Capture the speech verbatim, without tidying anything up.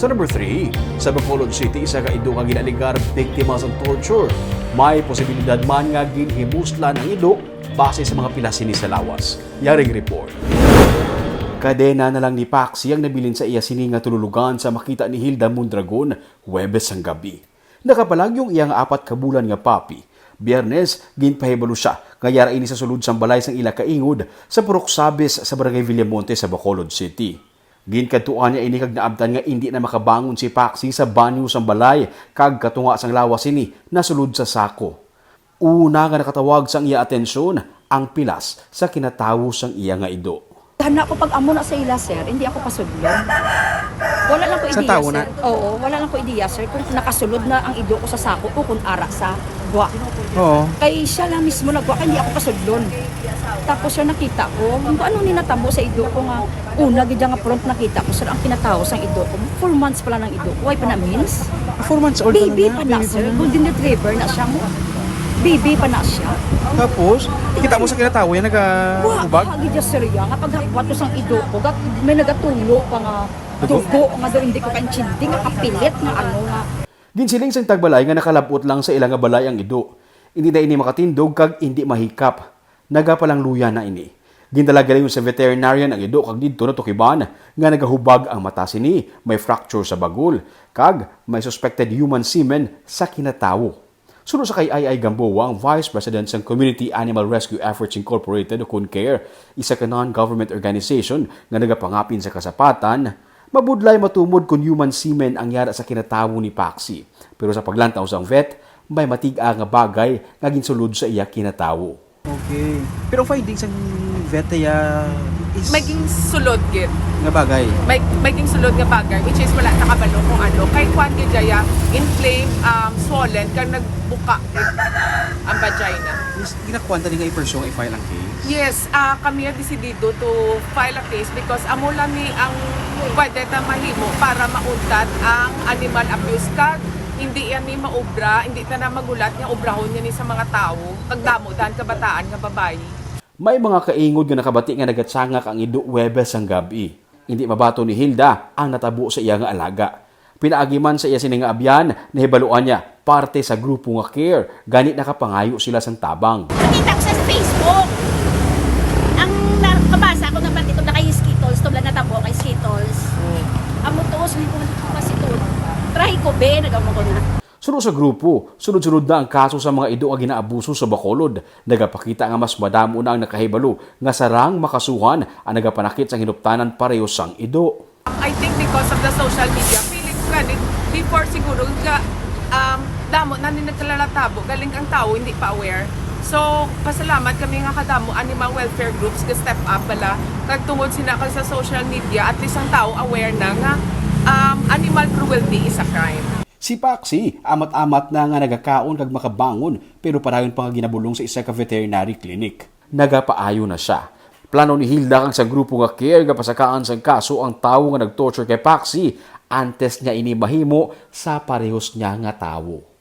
Sa number three, sa Bacolod City, isa ka ido nga ginaalegar biktima sang torture. May posibilidad man nga ginhimuslan ang ido base sa mga pila sini sa lawas. Yaring report. Kadena na lang ni Paxi ang nabilin sa iya sini nga tululugan sa makita ni Hilda Mondragon Huwebes sang gabi. Nakapalag-o ang iya nga apat ka bulan nga puppy. Biyernes, ginpahibalo siya nga yara ini sa sulod sang balay sang ila kaingod sa Purok Sabis sa Barangay Villamonte sa Bacolod City. Ginkadtuan niya ini kag naabtan nga indi na makabangon si Paxi sa banyo sang balay kag katunga sang lawas sini nasulod sa sako. Una nga nakatawag sang iya atensyon ang pilas sa kinatawo sang iya nga ido. Tana ko pag amo na sa ila, sir, hindi ako pasudlon. Wala lang ko Sa ideya, tao na? sir. Oo, wala lang ko ideya, sir, kung nakasulod na ang ido ko sa sako o kung ara sa gwa. Oo. Kay siya lang mismo nagwa, kay hindi ako pasudlon. Tapos siya nakita ko, kung ano ni natabo sa ido ko nga, una gid nga front nakita ko, sir, ang kinatawo sang ido ko. Four months pala ng ido ko. Why pa na means? Four months old pa Baby lang pa niya, na, baby pa sir. na. Golden retriever na siya mo. Baby pa na siya. Tapos, kita mo sa kinatawo yan, Wa, nag-ubag? Agi dyan, sir, ya. Nga paghakwat ko sang ido ko, gat-, may nagatulo pa nga Dugo? dugo nga daw hindi ko kaintindi, nga kapilit nga ano nga. Ginsiling sang tagbalay nga nakalabot lang sa ila nga balay ang ido. Hindi na ini makatindog kag hindi mahikap. Nagapalangluya na ini. Gindala ginayon sa veterinarian ang ido kag didto natukiban nga nagahubag ang mata sini, may fracture sa bagol, kag may suspected human semen sa kinatawo. Suno sa kay I I Gamboa, ang Vice President sang Community Animal Rescue Efforts Incorporated o CONCARE, isa ka non-government organization nga nagapangapin sa kasapatan, mabudlay matumod kon human semen ang yara sa kinatawo ni Paxi. Pero sa paglantaw sang vet, may matig-a nga bagay nga ginsulod sa iya kinatawo. Okay. Pero findings sang vet ya is May sulod gid. nga bagay. May, may sulod nga bagay, which is wala nakabalo kung ano. Kay kwan gid ya, inflamed, um, swollen, kag nagbuka gid ang vagina. Is ginakuan ta ni nga i-pursue nga i-file ang case? Yes, ah, kami ang desidido to file a case because amo lang ni ang pwede ta mahimo para mauntat ang animal abuse. Kag hindi yan ni maobra, hindi ta na magulat nga obrahon niya ni sa mga tawo, kag damo dahan kabataan nga babayi. May mga kaingod nga nakabati nga nagatsangak ang ido Huwebes sang gab-i. Hindi mabaton ni Hilda ang natabo sa iya nga alaga. Pinaagi man sa iya sini nga abyan, nahibaluan niya parte sa grupo nga CARE, gani nakapangayo sila sang tabang. Nakita ko sa Facebook. Ang nakabasa ko na pati ito, naka-Skittles, tubla na tabo kay Skittles. Amo to, sulit ko na dito kasi to. Try ko, be, nag-amo ko na. Suno sa grupo, sunod-sunod na ang kaso sa mga ido nga ginaabuso sa Bacolod. Nagapakita nga mas madamo na ang nakahibalo nga sarang makasuhan ang nagapanakit sang hinuptanan pareho sang ido. I think because of the social media, feeling ko gani, before siguro, ga, um, damo na ni nagkalalatabo, galing ang tao hindi pa aware. So, pasalamat kami nga kadamo animal welfare groups nga step up bala. Kag tungod sina kag sa social media, at least ang tao aware na nga, um, animal cruelty is a crime. Si Paxi, amat-amat na nga nagakaon kag makabangon, pero padayon pa nga ginabulong sa isa ka veterinary clinic. Nagapaayo na sia. Plano ni Hilda kag sa grupo nga CARE nga pasakaan sang kaso ang tawo nga nag-torture kay Paxi antes niya ini mahimo sa parehos niya nga tawo.